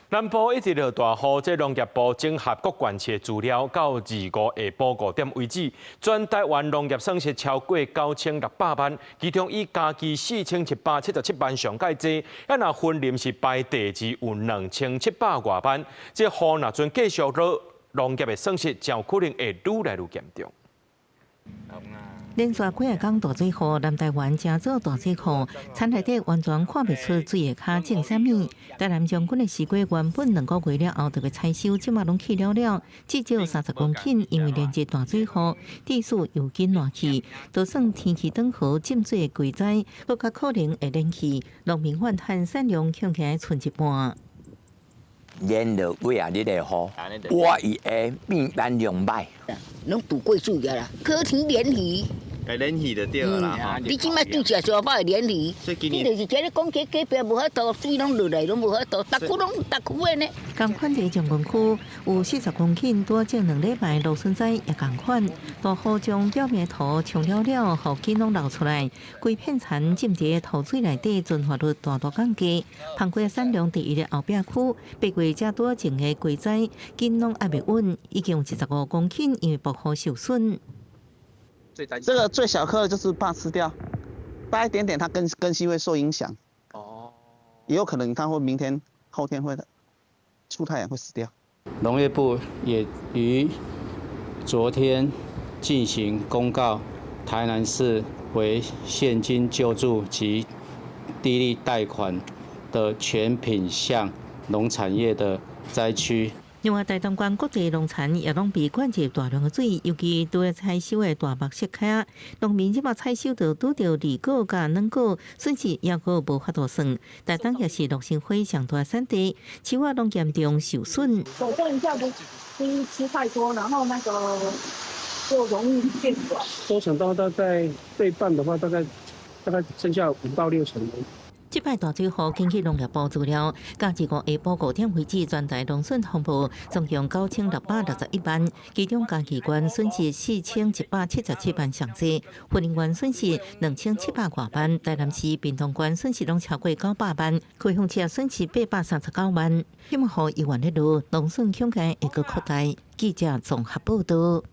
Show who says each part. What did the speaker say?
Speaker 1: 南部一直落大雨，這農業部整合各縣市資料，到25下晡5點為止，全台灣農業損失超過9600萬，其中以嘉義4777萬上蓋濟，啊若雲林是排第二，有2700外萬。這雨若陣繼續落，農業的損失就可能會愈來愈嚴重。
Speaker 2: 連續幾仔工大水雨，南台灣誠做大水庫，田內底完全看袂出水的跤種啥物。台南將軍的西瓜原本2個月了後就欲採收，這馬攏去了了，至少30公頃，因為連日大水雨，地勢又緊爛去，就算天氣轉好，浸水的季災，閣較可能會連去，農民怨嘆產量恐驚賰一半。
Speaker 3: 連落幾仔日的雨，我伊會變產量歹。
Speaker 4: 攏渡過水個啦，靠天連魚。
Speaker 5: 會連魚就對啦。
Speaker 4: 你這擺對食沙擺會連魚。你就是這咧講起隔壁無法度，水攏落來攏無法度，逐區攏逐區的呢。
Speaker 2: 仝款佇將軍區有40公頃拄種2禮拜蘆筍仔也仝款，大雨將表面土沖了了，予根攏流出來，規片田浸佇土水內底，存活率大大降低。番瓜產量第一的後壁區，8月才拄種的瓜仔，根攏猶未穩，已經有25公頃因為暴雨受損。
Speaker 6: 這個最小顆的就是怕吃掉，大一點點它根系會受影響。哦，也有可能它會明天、後天會出太陽會死掉。
Speaker 7: 農業部也於昨天進行公告，台南市為現金救助及低利貸款的全品項農產業的災區。
Speaker 2: 另外，台東縣各地農田也攏被灌入大量的水，尤其拄咧採收的大麥雪茄，農民這擺採收就拄著二果佮軟果，損失猶閣無法度算。台東也是洛神花上大產地，樹仔攏嚴重受損。
Speaker 8: 手動一下不吃太多，然後那個就容易變軟。
Speaker 9: 收成到大概對半的話，大概剩下5到6成。
Speaker 2: 這擺大水雨，根據農業部資料，到25下晡5點為止，全台農損風暴總共9661萬，其中嘉義縣損失4177萬上濟，雲林縣損失2700外萬，台南市、屏東縣損失攏超過900萬，高雄市損失839萬。希望雨猶原咧落，農損恐驚會閣擴大。記者綜合報道。